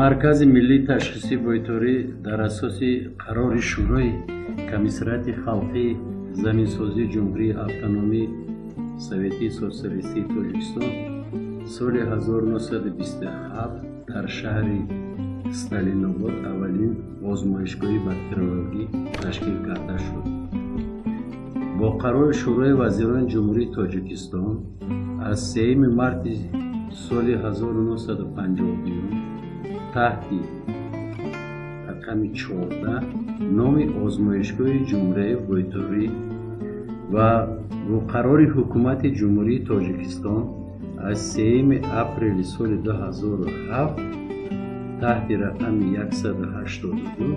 Маркази миллии ташхисии бойторӣ дар асоси қарори Шӯрои Комиссариати халқии заминсозии Ҷумҳурии Автономии Советии Социалистии Тоҷикистон соли 1927 дар шаҳри Сталинобод аввалин озмоишгоҳи бактериологӣ ташкил карда шуд. Бо қарори Шӯрои вазирони Ҷумҳурии Тоҷикистон аз 3 марти соли 1952 таҳти рақами 14 номи озмоишгоҳи ҷумҳуриявии бойторӣ ва бо қарори Ҳукумати Ҷумҳурии Тоҷикистон аз 3 апрели соли 2007 таҳти рақами 182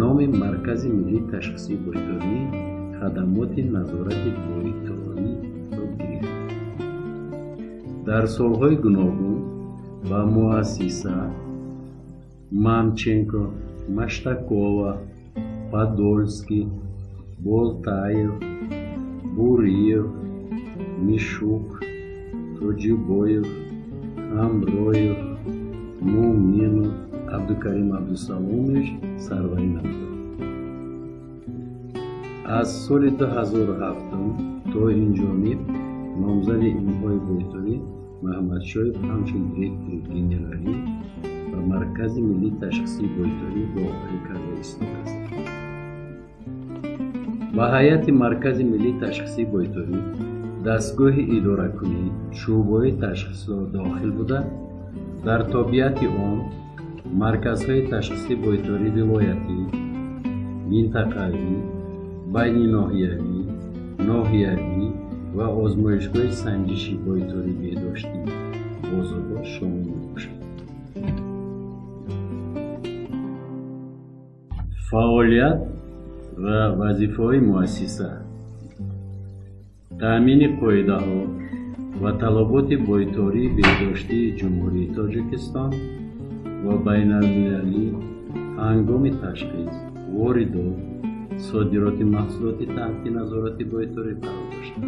номи Маркази миллии ташхисии бойторӣ хадамоти назорати бойториро гирифт. Дар солҳои гуногун ба муассиса Мамченко, Маштакова, Подольский, Болтаев, Буриев, Мишук, Тоҷибоев, Ҳамроев, Муъминов Абдукарим Абдусаломович сарварӣ намуданд. Аз соли 2007 то инҷониб номзади илмҳои бойторӣ Маҳмадшоев ҳамчун директори генералӣ ба Маркази миллии ташхисии бойторӣ роҳбарӣ карда истодааст. Ба ҳайати Маркази миллии ташхисии бойторӣ дастгоҳи идоракунӣ, шӯъбаҳои ташхисро дохил буда, дар тобеияти он марказҳои ташхисии бойторӣ вилоятӣ, минтақавӣ, байниноҳиявӣ, ноҳиявӣ ва озмоишгоҳи санҷиши бойторӣ беҳдоштии бозорҳо шомил мебошад. Фаъолият ва вазифаҳои муассиса: таъмини қоидаҳо ва талаботи бойтории беҳдоштии Ҷумҳурии Тоҷикистон ва байналмилалӣ ҳангоми ташхис, воридот, содироти маҳсулоти таҳти назорати бойторӣ қарор дошта,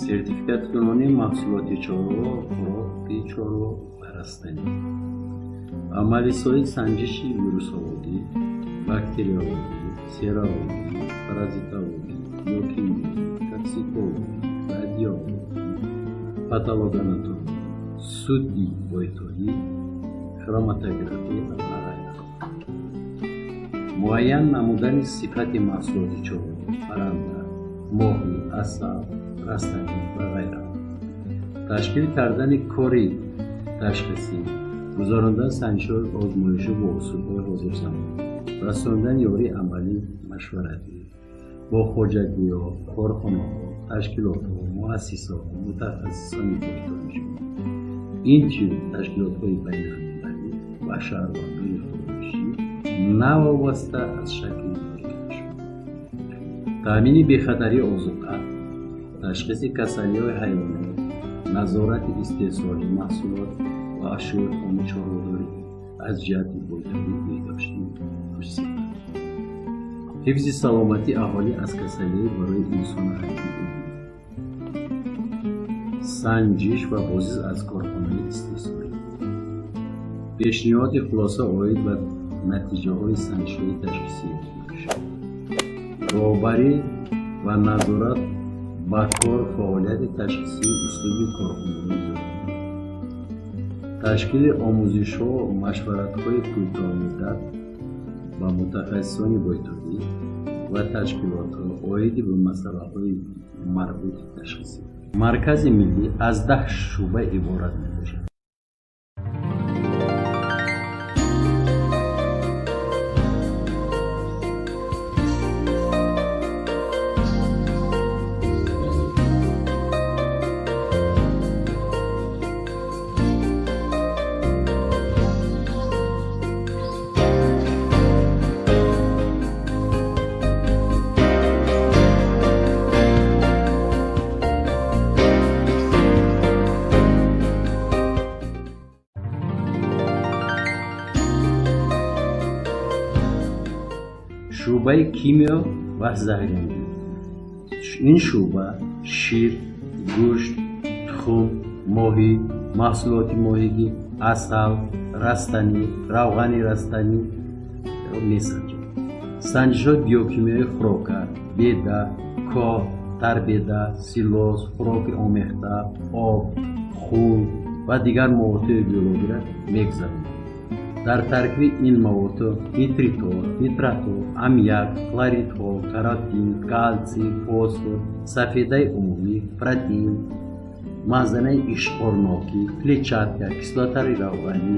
сертификаткунонии маҳсулоти чорво, хӯроки чорво ва растанӣ, амалисозии санҷиши вирусологӣ, бактериологӣ, серологӣ, паразитологӣ, биокимиявӣ, токсикологӣ, радиологӣ, патологоанатомӣ, судди бойторӣ, хроматография ва ғайра. Муайян намудани сифати маҳсулоти чорво, парранда, моҳӣ, асал, растанӣ ва ғайра. Ташкил кардани кори ташхисӣ, гузарондани санҷишҳои озмоишӣ бо усулҳои ҳозирзамон, расондани ёрии амалӣ машваратӣ бо хоҷагиҳо, корхонаҳо, ташкилотҳо, муассисаҳо, мутахассисони бойторӣ, инчунин ташкилотҳои байналмилалӣ ва шаҳрвандони хориҷӣ навобаста аз шакли моликияташон. Таъмини бехатарии озуқа, ташхиси касалиҳои ҳайвонот, назорати истеҳсоли маҳсулот ва ашёи хоми чорводорӣ аз ҷиҳати бойтории беҳдоштӣ хушсифат. Ҳифзи саломатии аҳолӣ аз касалиҳои барои инсону ҳайвон умумӣ. Санҷиш ва боздид аз корхонаи истеҳсолӣ. Пешниҳоди хулоса оид ба натиҷаҳои санҷишҳои ташхисии озмоишӣ. Роҳбарӣ ва назорат ба кор фаъолияти ташхисии услуби корхонаҳои зироатӣ. Ташкили омӯзишҳо, машваратҳои кӯтоҳмуддат ба мутахассисони бойторӣ ва ташкилотҳо оиди ба масъалаҳои марбути ташхисӣ. Маркази миллӣ аз 10 шӯъба иборат мебошад. Шӯъбаи кимиё ва заҳрангӣ. Ин шӯъба шир, гӯшт, тухм, моҳӣ, маҳсулоти моҳигӣ Асал, растанӣ, равғани растанӣ месанҷад. Санҷишҳои биокимиёии хӯрока, беда, коҳ, тарбеда, силос, хӯроки омехта, об, хун ва дигар маводҳои биологиро мегузаронад. Дар таркиби ин маводҳо нитритҳо, нитратҳо, аммиак, хлоридҳо, каротин, калсий, фосфор, сафедаи умумӣ, протеин, маъзанаи ишқорнокӣ, клетчатка, кислотаи равғанӣ,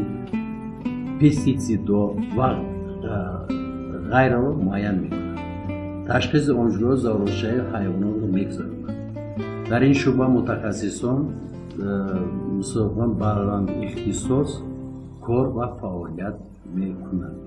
пеститсидҳо ва ғайраро муайян мекунад. Ташхиси онҷурҳо заҳролудшавии ҳайвонотро мегузаронад. Дар ин шӯъба мутахассисон мусофирон баланд ихтисос кор ва фаъолият мекунанд.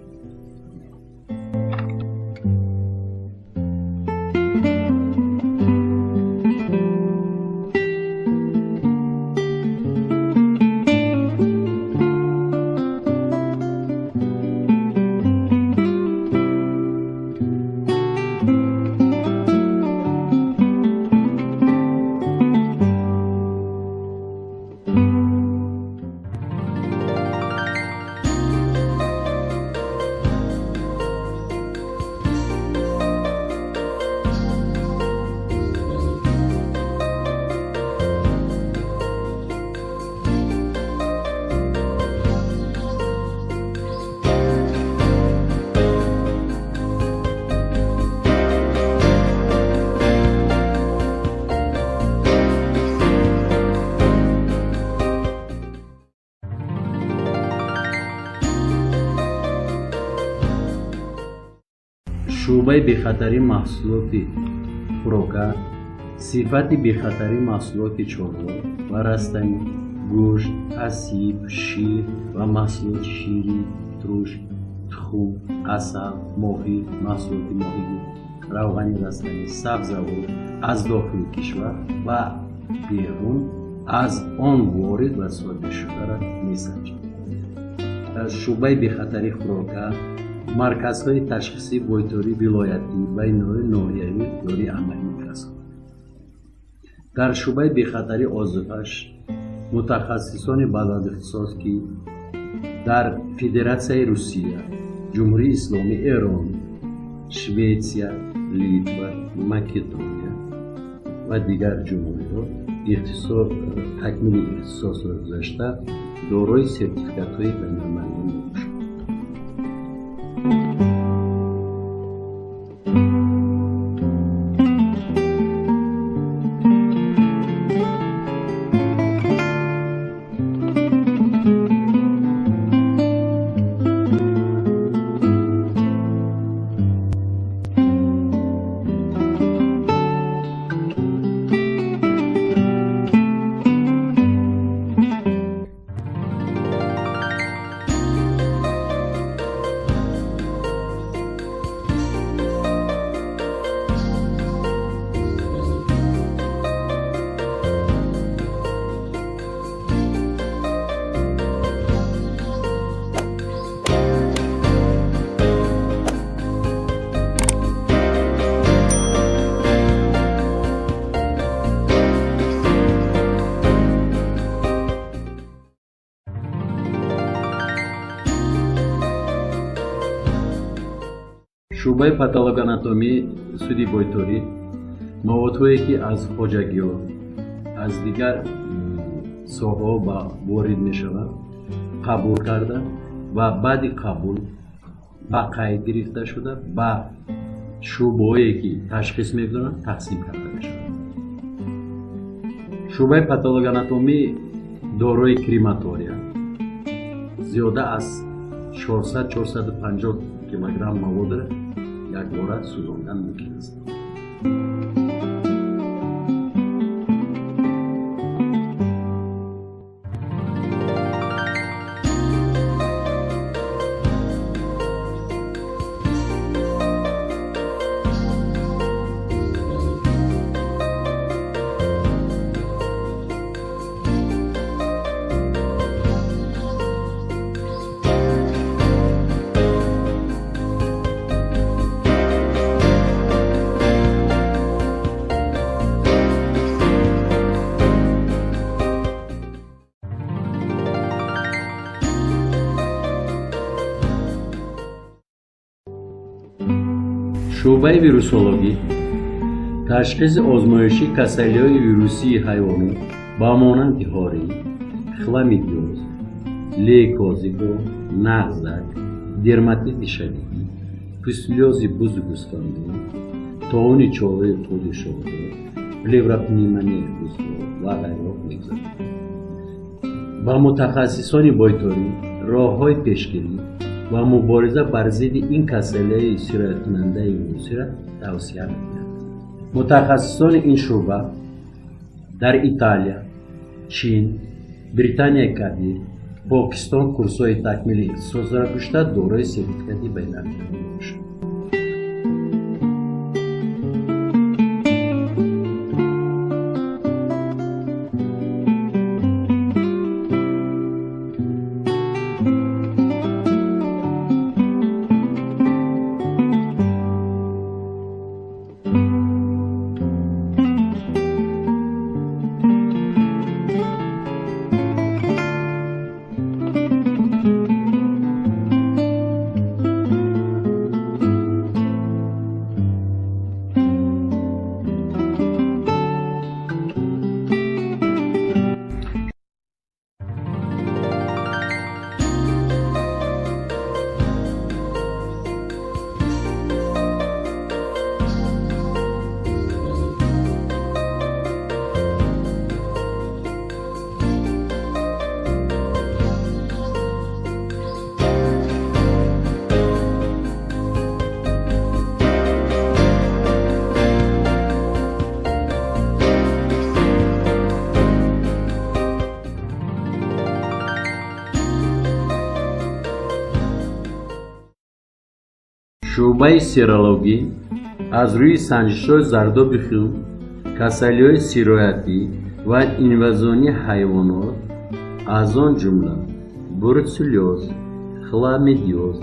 Шӯъбаи бехатарии маҳсулоти хӯрока, сифати бехатарии маҳсулоти чорво ва растанӣ, гӯшт, ҳасиб, шир ва маҳсулоти ширӣ, туруш, тухм, асал, моҳӣ, маҳсулоти моҳигӣ, равғани растанӣ, сабзавот аз дохили кишвар ва берун аз он ворид ва содиршударо месанҷад. Шӯъбаи бехатарии хӯрока марказҳои ташхисии бойтории вилоятӣ, байнои ноҳиявӣ ёрии амалӣ мерасонад. Дар шӯъбаи бехатарии озуқаш мутахассисони баландихтисос, ки дар Федератсияи Русия, Ҷумҳурии Исломии Эрон, Шветсия, Литва, Македония ва дигар ҷумҳуриҳо такмили ихтисосро гузашта, дорои сертификатҳои байналмилалӣ мебошанд. Шӯъбаи патологоанатомии суди бойторӣ маводҳое, ки аз хоҷагиҳо, аз дигар соҳаҳо ба ворид мешаванд, қабул карда ва баъди қабул ба қайд гирифта шуда, ба шӯъбаҳое, ки ташхис мегузоранд, тақсим карда мешавад. Шӯъбаи патологоанатомӣ дорои крематория зиёда аз 400-450 килограмм маводро якбора сӯзондан мумкин аст. Шӯъбаи вирусологӣ ташхиси озмоишии касалиҳои вирусии ҳайвонот ба монанди ҳорӣ, хламидиоз, лейкози гов, нағзак, дерматити шадидӣ, пустулёзи бузу гӯсфандон, тоони чорвои худи шохдор, плевропневмонияи бузҳо ва ғайраҳо мегузарад. Ба мутахассисони бойторӣ роҳҳои пешгирӣ ва мубориза бар зидди ин касалиҳои сирояткунандаи вирусиро тавсия медиҳад. Мутахассисони ин шӯъба дар Италия, Чин, Британияи Кабир, Покистон курсҳои такмили ихтисосро гузашта дорои сертификати байналмилалӣ мебошанд. Шӯъбаи серологӣ аз рӯи санҷишҳои зардоби хун, касалиҳои сироятӣ ва инвазионии ҳайвонот, аз он ҷумла бруцеллёз, хламидиоз,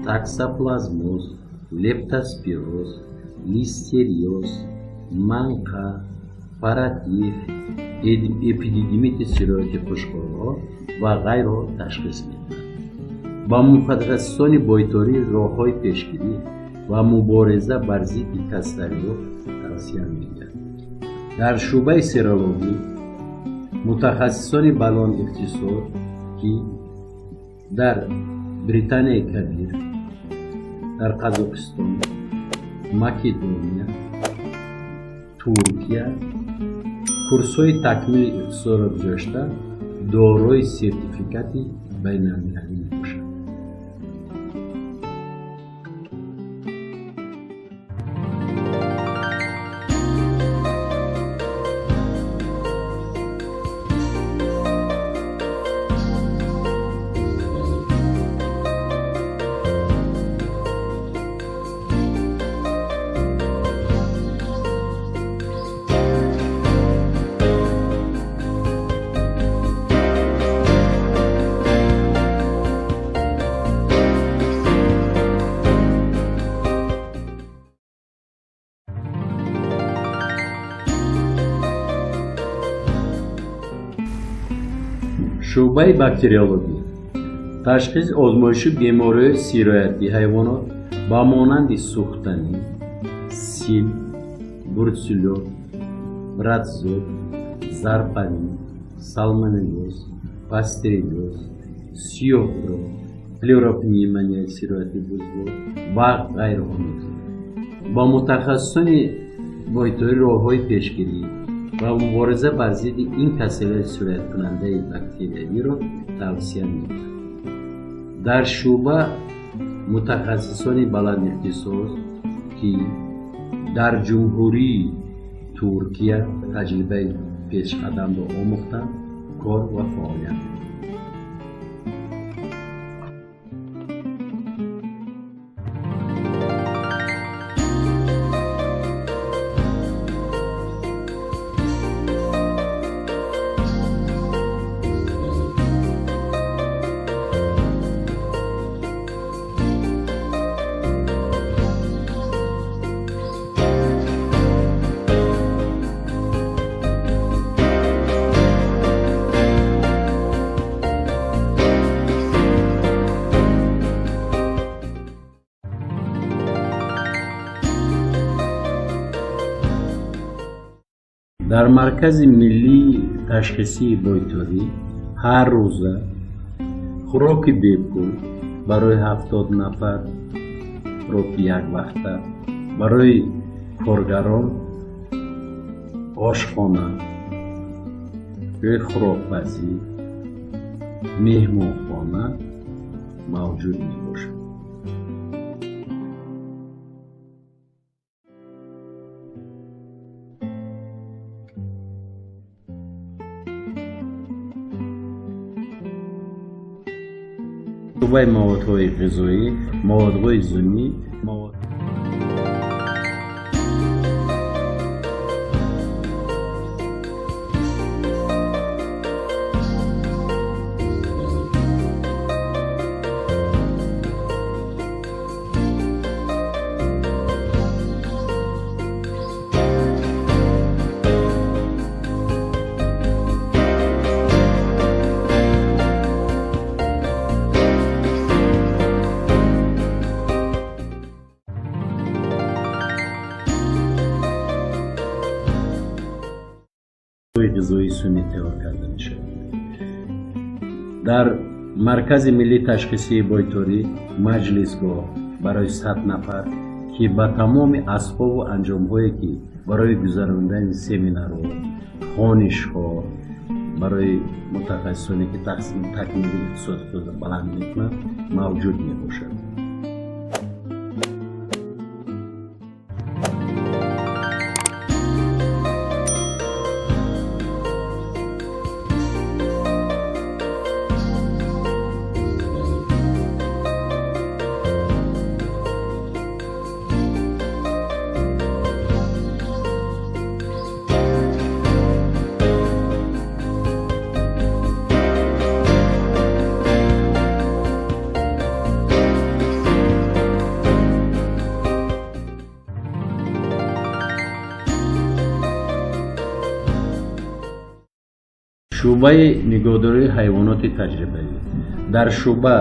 таксоплазмоз, лептоспироз, листериоз, манқа, паратиф, эпидидимити сирояти хушкхорҳо ва ғайраҳо ташхис мекунад. Ба мутахассисони бойторӣ роҳҳои пешгирӣ ва мубориза бар зидди касалиҳо тавсия медиҳад. Дар шӯъбаи серологӣ мутахассисони баландихтисос, ки дар Британияи Кабир, дар Қазоқистон, Македония, Туркия курсҳои такмили ихтисосро гузашта дорои сертификати байналмилалӣ мебошанд. Шӯъбаи бактериологӣ ташхиси озмоиши бемориҳои сироятии ҳайвонот ба монанди сӯхтанӣ, сил, бруцеллёз, братзоб, зарпанӣ, салмонеллёз, пастереллёз, сиёҳро, плевропневмонияи сирояти бузҳо ва ғайраҳо мегузарад. Ба мутахассисони бойторӣ роҳҳои пешгирӣ ва мубориза бар зидди ин касалиҳои сирояткунандаи бактериявиро тавсия медиҳад. Дар шӯъба мутахассисони баландихтисос, ки дар Ҷумҳурии Туркия таҷрибаи пешқадамро омӯхтанд, кор ва фаъолият мекунанд. Дар Маркази миллии ташхисии бойторӣ ҳар рӯза хӯроки бепул барои 70 нафар, хӯроки яквақта, барои коргарон ошхона, ҷои хӯрокпазӣ, меҳмонхона мавҷуд мебошад. Шӯъбаи маводҳои ғизоӣ, маводҳои зунӣ, ғизоии суннӣ тайёр карда мешавад. Дар Маркази миллии ташхисии бойторӣ маҷлисгоҳ барои 100 нафар, ки ба тамоми асбобу анҷомҳое, ки барои гузарондани семинарҳо, хонишҳо, барои мутахассисоне, ки такмили иқтисоди худро баланд мекунанд, мавҷуд мебошад. Шӯъбаи нигоҳдории ҳайвоноти таҷрибавӣ. Дар шӯъба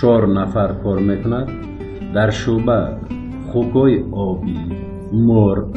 4 нафар кор мекунад. Дар шӯъба хукҳои обӣ, мурғ,